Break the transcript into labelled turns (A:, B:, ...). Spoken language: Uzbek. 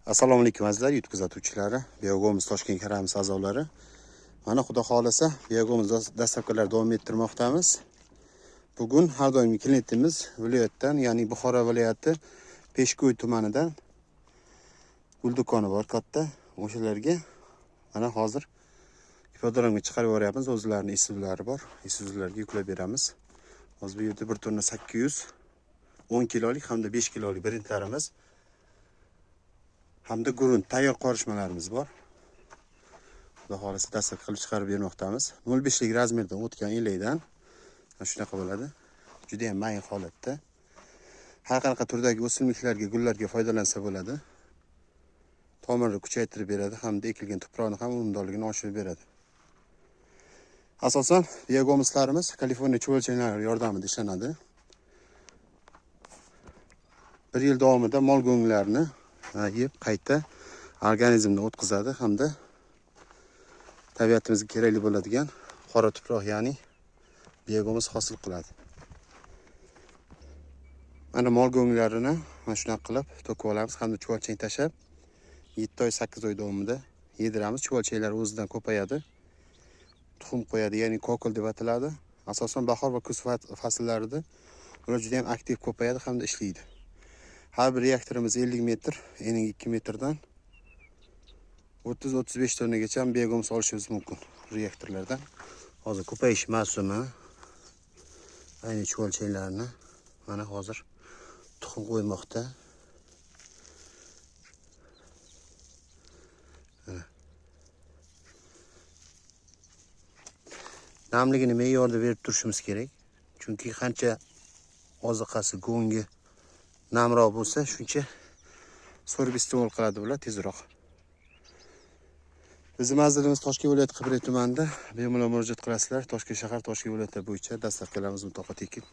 A: Assalomu alaykum azizlar, YouTube kuzatuvchilari, Biogomus Toshkent karamiz a'zolari. Mana xudo xohlasa Biogomus dastlabkilar davom ettirmoqdamiz. Bugun har doimgi klientimiz viloyatdan, ya'ni Buxoro viloyati Peshko'y tumanidan gul do'koni bor katta. O'shalarga mana hozir ipodromga chiqarib yuboryapmiz. O'zlarining Isuzu'lari bor. Isuzu'larga yuklab beramiz. Hozir bu yerda 1 tonna 800 10 kilolik hamda 5 kilolik brendlarimiz hamda grunt tayyor qorishmalarimiz bor. Xudo xohlasa dastlab qilib chiqarib bermoqdamiz. 0.5 lik razmerdan o'tgan elakdan mana shunaqa bo'ladi. Juda ham mayin holatda. Har qanaqa turdagi o'simliklarga, gullarga foydalansa bo'ladi. Tomirni kuchaytirib beradi hamda ekilgan tuproqni ham unumdorligini oshirib beradi. Asosan biogomuslarimiz Kaliforniya chuvalchanglari yordamida ishlanadi. Bir yil davomida mol go'nglarini yeb qayta organizmni o'tkazadi hamda tabiatimizga kerakli bo'ladigan qora tuproq, ya'ni biogomus hosil qiladi. Mana mol go'nglarini mana shunaqa qilib to'kib olamiz hamda chuvalchang tashlab 7 oy 8 oy davomida yediramiz. Chuvalchanglar o'zidan ko'payadi. Tuxum qo'yadi, ya'ni kokil deb ataladi. Asosan bahor va kuz fasllarida ular juda ham aktiv ko'payadi hamda ishlaydi. Har bir reaktorimiz 50 metr, eniga 2 metrdan 30-35 tonnagacha biogomus olishimiz mumkin reaktorlardan. Hozir ko'payish mavsumi. Ayni chuvalchanglarni mana hozir tuxum qo'ymoqda. Mana. Namligini me'yorda berib turishimiz kerak. Chunki qancha oziqasi go'ngi namroq bo'lsa, shuncha so'rib iste'mol qiladi bular tezroq. Bizning manzilimiz Toshkent viloyati Qibray tumanida. Bemalol murojaat qilasizlar. Toshkent shahar, Toshkent viloyati bo'yicha dastlabkilarimiz mutlaqo tekin.